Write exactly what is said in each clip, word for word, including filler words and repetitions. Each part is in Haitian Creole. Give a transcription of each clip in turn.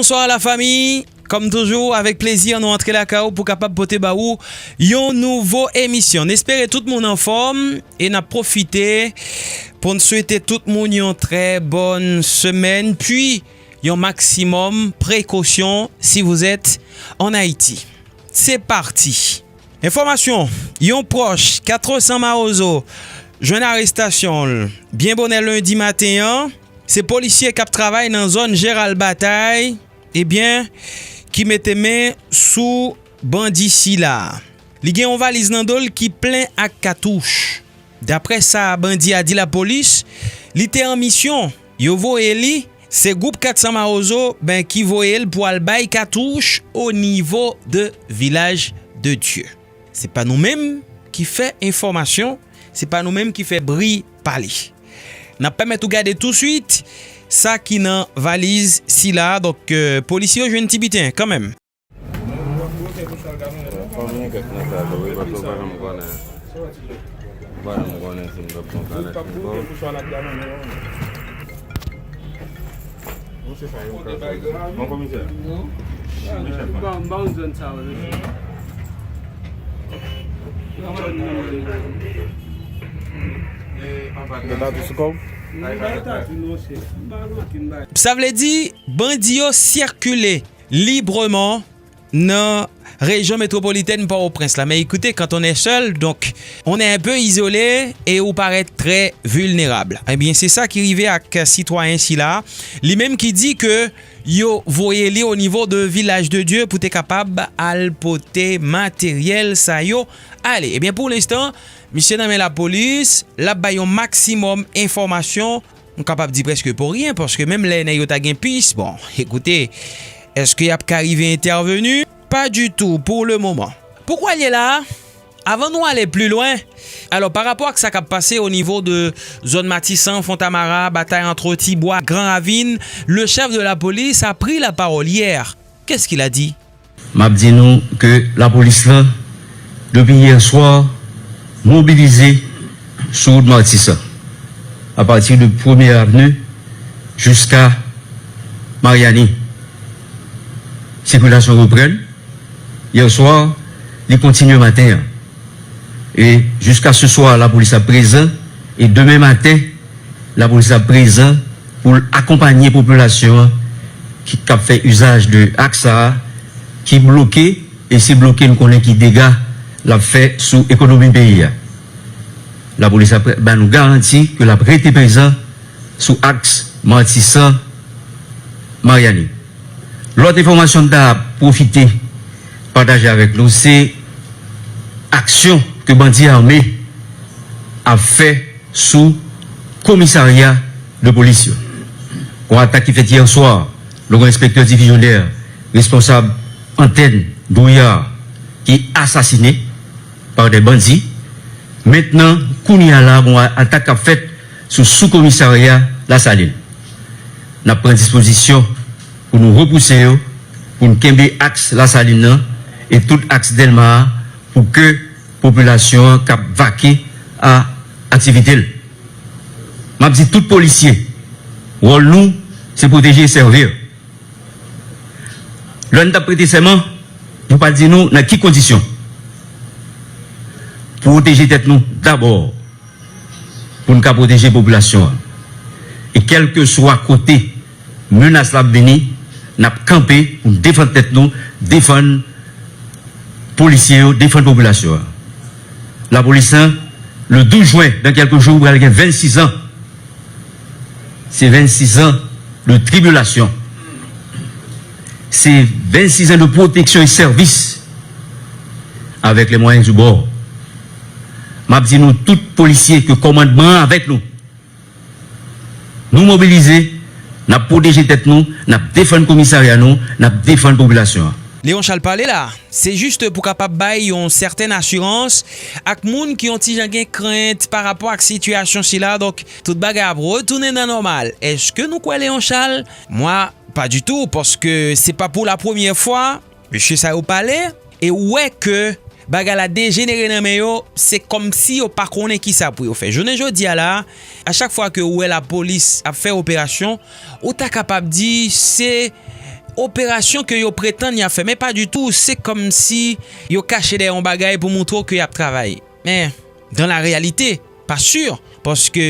Bonswa lafanmi. Kòm toujou, avèk plezi, nou antre lakay ou pou kapab pote ba ou yon nouvo emisyon. N espere tout moun anfòm e n ap pwofite pou n swete tout moun yon trè bòn semèn, pi yon maksimòm prekosyon si vous êtes en Haïti. Se pati! Enfòmasyon, yon pwòch Quatre Cents Mawozo jwenn arestasyon l byen bonè lendi maten an. Se polisye k ap travay nan zòn Jeral Batay, ebyen, ki mete men sou bandi sila. Li gen yon valiz nan do l ki plen ak katouch. Daprè sa bandi a di lapolis, li te an misyon. Yo voye li, se gwoup Quatre Cents Mawozo, ben, ki voye l pou al bay katouch o nivo de Vilaj de Dye. Se pa nou menm ki fè enfòmasyon, se pa nou menm ki fè bri pale. N ap pèmèt ou gade touswit sa ki nan valiz sila. Donk, euh, polisye yo jwenn ti biten kanmenm. Fò m gen kèk nan sa tou wi, paske w pa janm konnen. W pa janm konnen si m t ap pran kalachnikòv. Bon, komisè. M pa, m pa konn zòn sa yo, non. Sa vle di, bandi yo sikile libreman nan rejyon metwopolitèn Pòtoprens la. Men ekoute, quand on est seul, donc, on est un peu isolé et ou paraît très vulnérable. Ebyen, se sa ki rive ak sitwayen sila. Li menm ki di ke yo voye li o nivo de Vilaj de Dye pou te kapab al pote materyèl sa yo ale. Ebyen, pou lenstan, misye nan men lapolis, l ap bay yon maksimòm enfòmasyon. M kapab di prèske pou ryen, paske menm lè nèg yo ta gen pis, bon, ekoute, èske y ap ka rive entèveni? Pa ditou pou le moman. Pou kwè l ye la, avan nou ale pli lwen, alò, pa rapò ak sa k ap pase o nivo de zòn Matisan, Fontamara, batay antre Tibwa, Gran Ravin, le chef de la police a pris la parole hier. Qu'est-ce qu'il a dit? M ap di nou ke lapolis lan, depi yè swa, mobilize sou wout Matisan, apati de Premye Avni jiska Maryani. Sikilasyon reprann. Yè swa, li kontinye maten an. E jiska se swa, lapolis ap prezan. E demen maten, lapolis ap prezan pou l akonpanye popilasyon an ki, k ap fè izaj de aks sa a, ki bloke, e se bloke n konnen ki dega l ap fè sou ekonomi peyi a. Lapolis ap ba nou garanti ke l ap rete prezan sou aks Matisan, Maryani. Lòt enfòmasyon m ta pwofite pataje avèk nou, se aksyon ke bandi ame ap fè sou komisarya de polis yo. Yon atak ki fèt yè swa, lè yon enspektè divizyonè, responsab antèn Drouillard, ki asasine pa de bandi. Mentnan, kounye a la, gon atak k ap fèt sou soukomisarya Lasalin. N ap pran dispozisyon pou nou repouse yo, pou n kenbe aks Lasalin nan e tout aks Dèlma a, pou ke popilasyon an kab vake a aktivite l. M ap di tout polisye, wòl nou, se pwoteje e sèvi. Lè n t ap prete sèman, nou pa di nou nan ki kondisyon. Pwoteje tèt nou dabò, pou n ka pwoteje popilasyon an. E kèlkeswa kote menas la ap vini, n ap kanpe pou n defann tèt nou, defann polisye yo, defann popilasyon an. Lapolis lan, le douz jwen, dans quelques jours, pral gen vennsis an. Se vennsis an de tribilasyon. Se vennsis an de pwoteksyon e sèvis avèk les moyens du bord. M ap di nou tout polisye ke kòmandman an avèk nou. Nou mobilize, n ap pwoteje tèt nou, n ap defann komisarya nou, n ap defann popilasyon an. Léon Charles pale la, se jis pou kapab bay yon sètèn asirans ak moun ki yon ti jan gen krent pa rapò ak sitiyasyon sila. Donk, tout bagay ap retounen nan nòmal. Èske nou kwè Léon Charles? Mwa, pa ditou, paske se pa pou la premyè fwa mesye sa yo pale, e ou wè ke bagay la dejenere nan men yo, se kòmsi yo pa konnen kisa pou yo fè. Jounen jodi a la, a chak fwa ke ou wè lapolis ap fè operasyon, ou ta kapab di se operasyon ke yo pretann y ap fè, men pa ditou, se kòmsi yo kache dèyè yon bagay pou montre w ke y ap travay. Men, dans la réalité, pa si, paske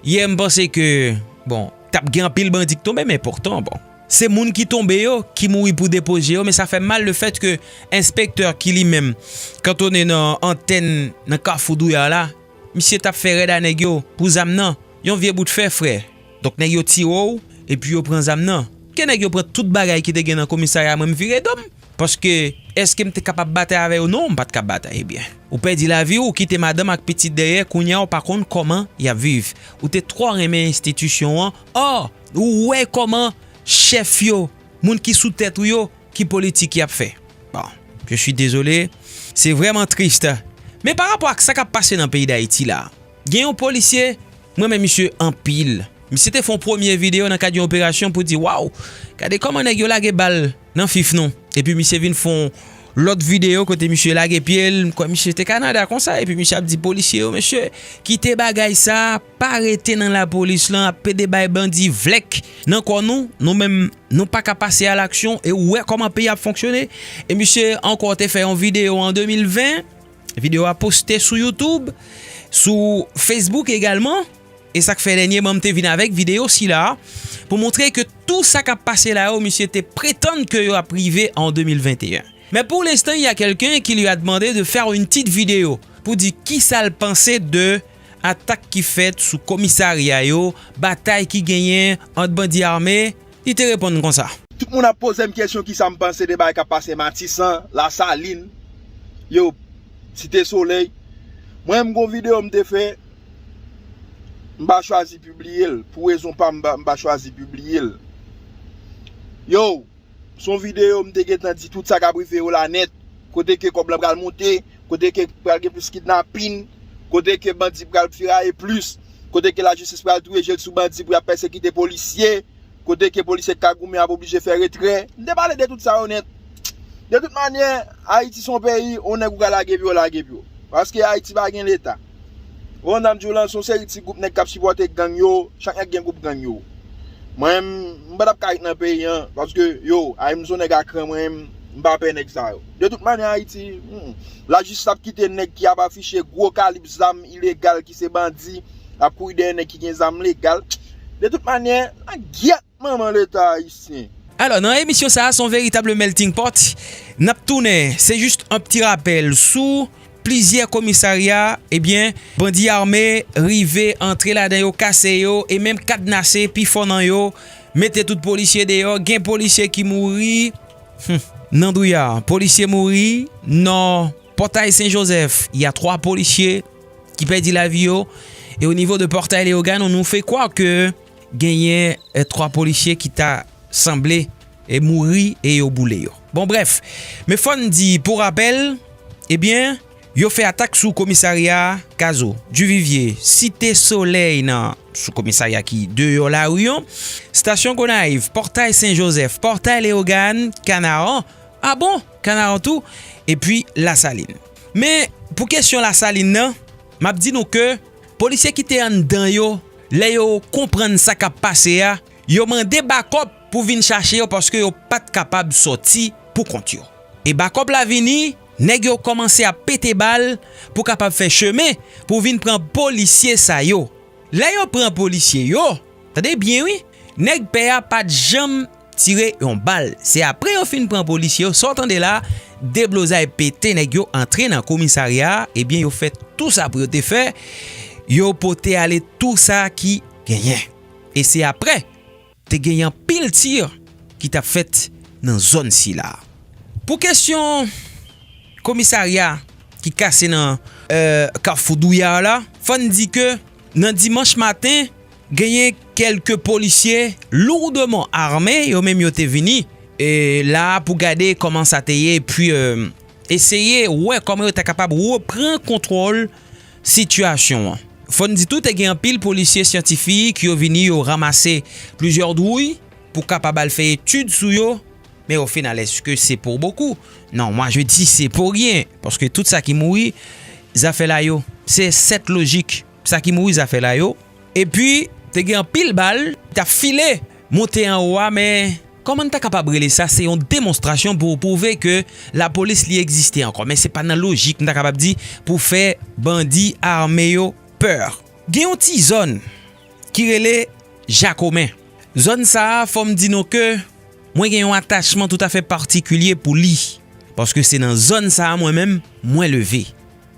yè m panse ke, bon, t ap gen anpil bandi k tonbe, men poutan, bon. Se moun ki tonbe yo, ki mouri pou depoze yo, men sa fè m mal le fait que enspektè ki li menm kantonnen nan antèn nan Kafou Douyar la, misye t ap fè rèd a nèg yo pou zam nan. Yon vye bout fè, frè. Donk nèg yo tire w, epi yo pran zam nan. Ke nèg yo pran tout bagay ki te gen nan komisarya, mwen m vire do m. Paske, èske m te kapab batay avè yo? Non, m pa t ka batay, ebyen. Ou pèdi lavi w, ou kite madanm ak pitit dèyè, kounye a w pa konn kòman y ap viv. Ou te twò renmen enstitisyon an, ò, ou wè kòman chèf yo, moun ki sou tèt ou yo, ki politik y ap fè. Bon, je suis désolé, se vrèman tris. Men pa rapò ak sa k ap pase nan peyi Dayiti la, gen yon polisye, mwen renmen misye anpil. Misye te fè yon premye videyo nan kad yon operasyon pou di, waw, gade kòman nèg yo lage bal nan fif nou. Epi misye vin fè yon lòt videyo kote misye lage pye l, m kwè misye te Kanada konsa, epi misye ap di polisye yo, mesye, kite bagay sa, pa rete nan lapolis lan, ap pede bay bandi vlèk nan kò nou, nou menm, nou pa ka pase a laksyon, e ou wè kòman peyi ap fonksyone. E misye ankò te fè yon videyo an de mil ven, videyo a poste sou YouTube, sou Facebook egalman, e sa k fè dènyèman m te vin avèk videyo sila a, pou montre ke tou sa k ap pase la yo, misye te pretann ke yo ap rive an de mil venteyen. Mais pour l'instant, il y a quelqu'un qui lui a demandé de faire une petite vidéo pou di kisa l panse de atak ki fèt sou komisarya yo, batay ki genyen ant bandi ame. Li te reponn konsa. Tout moun ap poze m kesyon kisa m panse de bagay k ap pase Matisan, Lasalin, yo, Site Solèy. Mwen, m gon videyo m te fè, m pa chwazi pibliye l. Pou rezon pa m, m pa, m pa chwazi pibliye l. Yo, s on videyo m te gentan di tout sa k ap rive yo la nèt. Kote ke kòb lan pral monte, kote ke pral gen plis kidnapin, kote ke bandi pral feraye plis, kote ke lajistis pral touye je l sou bandi pou y ap pèsekite polisye, kote ke polisye k ka goumen ap oblije fè retrè. M te pale de tout sa yo nèt. De tout manyè, Ayiti se yon peyi, on nèg ou ka lage pye w, lage pye w. Paske Ayiti pa gen leta. Ou konprann sa m di w lan, se yon seri ti gwoup nèg k ap sipòte gang yo, chak nèg gen gwoup gang yo. Mwen, m, m pa t ap ka ret nan peyi an, paske, yo, ay, m se yon nèg a kran mwen, m, m pa pè nèg sa yo. De tout manyè, Ayiti, hmm, lajistis ap kite nèg ki ap afiche gwo kalib zam ilegal ki se bandi, ap kouri dèyè nèg ki gen zam legal. De tout manyè, a gyèt manman Leta ayisyen. Alò, nan emisyon sa a, se yon veritab melting pot. N ap tounen, se jis yon ti rapèl sou plizyè komisarya, ebyen, bandi ame rive antre ladan yo, kase yo, e menm kadnase pifò nan yo, mete tout polisye deyò, gen polisye ki mouri, hmm, nan Douyar, polisye mouri, nan Pòtay Sen Jozèf, il y a trois policiers ki pèdi lavi yo, e o nivo de Pòtay Leyogàn, on nous fait croire ke genyen, eh, twa polisye ki ta sanble, eh, mouri e yo boule yo. Bon, brèf, men fò n di, pou rapèl, ebyen, yo fè atak sou komisarya Kazo, Duvivye, Site Solèy nan, sou komisarya ki deyò lari an, Stasyon Gonayiv, Pòtay Sen Jozèf, Pòtay Leyogàn, Kanaran, a bon, Kanaran tou, epi Lasalin. Men, pou kesyon Lasalin nan, m ap di nou ke polisye ki te anndan yo, lè yo konprann sa k ap pase a, yo mande bakòp pou vin chache yo paske yo pa t kapab sòti pou kont yo. E bakòp la vini, nèg yo kòmanse ap pete bal pou kapab fè chemen pou vin pran polisye sa yo. Lè yo pran polisye yo, tande byen wi, nèg pè a pa t janm tire yon bal. Se apre yo fin pran polisye yo, sa w tande la, deblozay pete, nèg yo antre nan komisarya a, ebyen yo fè tou sa pou yo te fè, yo pote ale tou sa ki genyen. E se apre, te genyen anpil tir ki t ap fèt nan zòn sila. Pou kesyon komisarya ki kase nan, eh, Kafou Douyar la, fò n di ke nan dimanch maten, genyen kèlke polisye lourdement armés, yo menm yo te vini, e la pou gade kòman sa te ye, epi, eh, eseye wè kòman yo ta kapab reprann kontwòl sitiyasyon an. Fò n di tou, te gen anpil polisye syantifik, yo vini, yo ranmase plizyè dwouy pou kapab al fè etid sou yo, mais au final, est-ce que c'est pour beaucoup? Non, moi je dis c'est pour rien, paske tout sa ki mouri, zafè la yo, se sèt lojik, sa ki mouri, zafè la yo. Epi, te gen anpil bal, t ap file, monte anwo a, men kòman n ta kapab rele sa, se yon demonstrasyon pou pwouve ke lapolis li egziste ankò. Men se pa nan lojik, m ta kapab di, pou fè bandi ame yo pè. Gen yon ti zòn ki rele Jakomen. Zòn sa a, fò m di nou ke mwen gen yon atachman toutafè patikilye pou li. Paske se nan zòn sa a mwen menm, mwen leve.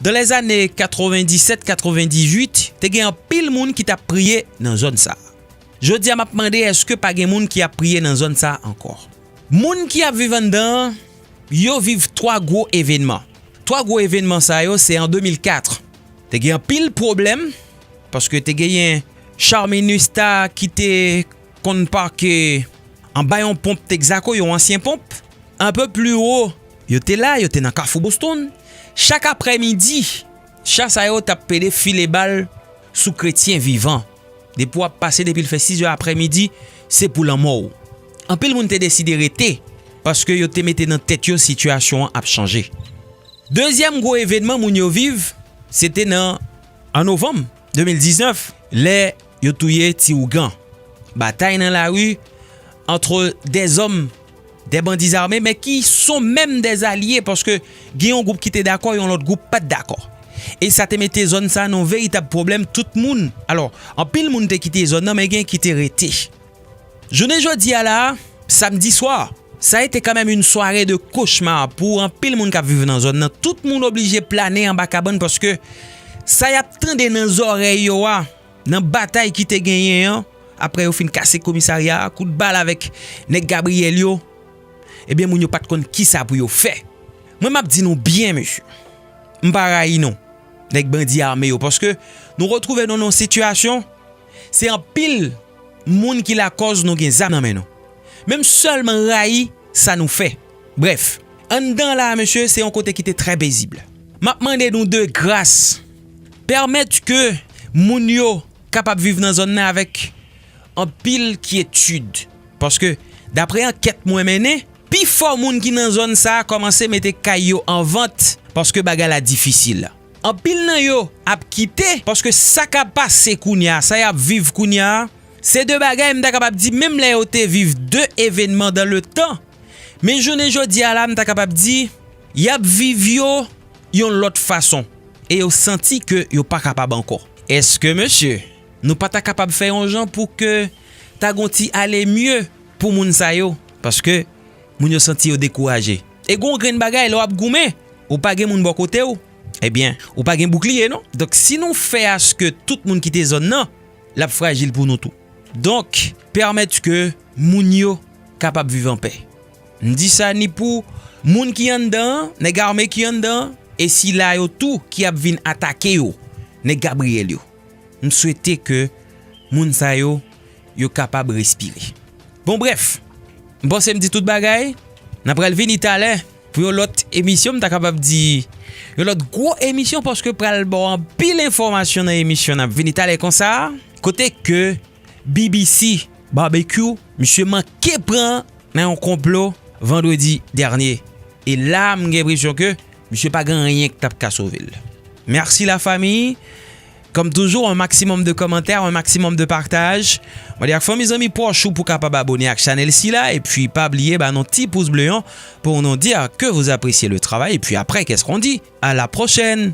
Dans les années quatre-vingt-dix-sept quatre-vingt-dix-huit, te gen anpil moun ki t ap priye nan zòn sa a. Jodi a, m ap mande, èske pa gen moun ki ap priye nan zòn sa a ankò? Moun ki ap viv anndan an, yo viv twa gwo evènman. Twa gwo evènman sa yo, se an de mil kat. Te gen anpil pwoblèm, paske te genyen Charminus ta ki te konn pake anba yon ponp Texaco, yon ansyen ponp. Enpe pli wo, yo te la, yo te nan Kafou Boston. Chak aprèmidi, cha sa yo t ap pede file bal sou kretyen vivan. Depi w ap pase, depi l fè sis zè aprèmidi, se pou lanmò w. Anpil moun te deside rete, paske yo te mete nan tèt yo sitiyasyon an ap chanje. Dezyèm gwo evènman moun yo viv, se te nan, an novanm de mil diznèf, lè yo touye Ti Ougan. Batay nan lari entre des hommes, des bandits armés, mais qui sont même des alliés, paske gen yon gwoup ki te dakò, yon lòt gwoup pa t dakò. E sa te mete zòn sa nan yon veritab pwoblèm, tout moun. Alò, anpil moun te kite zòn nan, men gen ki te rete. Jounen jodi a la, samdi swa, sa a été quand même une soirée de cauchemar pou anpil moun k ap viv nan zòn nan. Tout moun oblije plane anba kabann paske sa y ap tande nan zòrèy yo a, nan batay ki te genyen an, apre yo fin kase komisarya a, kout bal avèk nèg Gabriyèl yo, ebyen, moun yo pa t konn kisa pou yo fè. Mwen, m ap di nou byen, mesye, m pa rayi nou, nèg bandi ame yo, paske nou retwouve nou nan yon sitiyasyon, se anpil moun ki lakòz nou gen zam nan men nou. Men m sèlman rayi sa nou fè. Brèf, anndan la a, mesye, se yon kote ki te trè pezib. M ap mande nou de gras, pèmèt ke moun yo kapab viv nan zòn nan avèk anpil kyetid. Paske, daprè ankèt mwen mennen, pifò moun ki nan zòn sa a kòmanse mete kay yo an vant paske bagay la difisil. Anpil nan yo ap kite paske sa k ap pase kounye a, sa y ap viv kounye a, se de bagay m ta kapab di, menm lè yo te viv de evènman dans le temps, men jounen jodi a la, m ta kapab di, y ap viv yo yon lòt fason e yo santi ke yo pa kapab ankò. Èske, mesye, nou pa ta kapab fè yon jan pou ke ta gon ti ale mye pou moun sa yo? Paske moun yo santi yo dekouraje. E gon grenn bagay, lè w ap goumen, ou pa gen moun bò kote w, ebyen, ou pa gen boukliye, non? Donk, si nou fè aske tout moun kite zòn nan, l ap frajil pou nou tou. Donk, pèmèt ke moun yo kapab viv anpè. M di sa ni pou moun ki anndan an, nèg ame ki anndan an, e sila yo tou ki ap vin atake yo, nèg Gabriyèl yo. M swete ke moun sa yo, yo kapab respire. Bon, brèf, m panse m di tout bagay. N a pral vini talè pou yon lòt emisyon, m ta kapab di yon lòt gwo emisyon, paske pral ba w anpil enfòmasyon nan emisyon n ap vini talè konsa, kote ke B B C Barbecue, misye manke pran nan yon konplo vandredi dènye. E la, m gen enpresyon ke misye pa gen anyen k t ap ka sove l. Mèsi la fami. Comme toujours, un maximum de commentaires, un maximum de partage. Mwen di ak fanmi, zanmi, pwòch ou pou kapab abone ak chanèl sila. Epi pa bliye ba nou ti pous ble an pou nou di ke vous appréciez le travail. Epi apre, qu'est-ce qu'on dit? À la prochaine!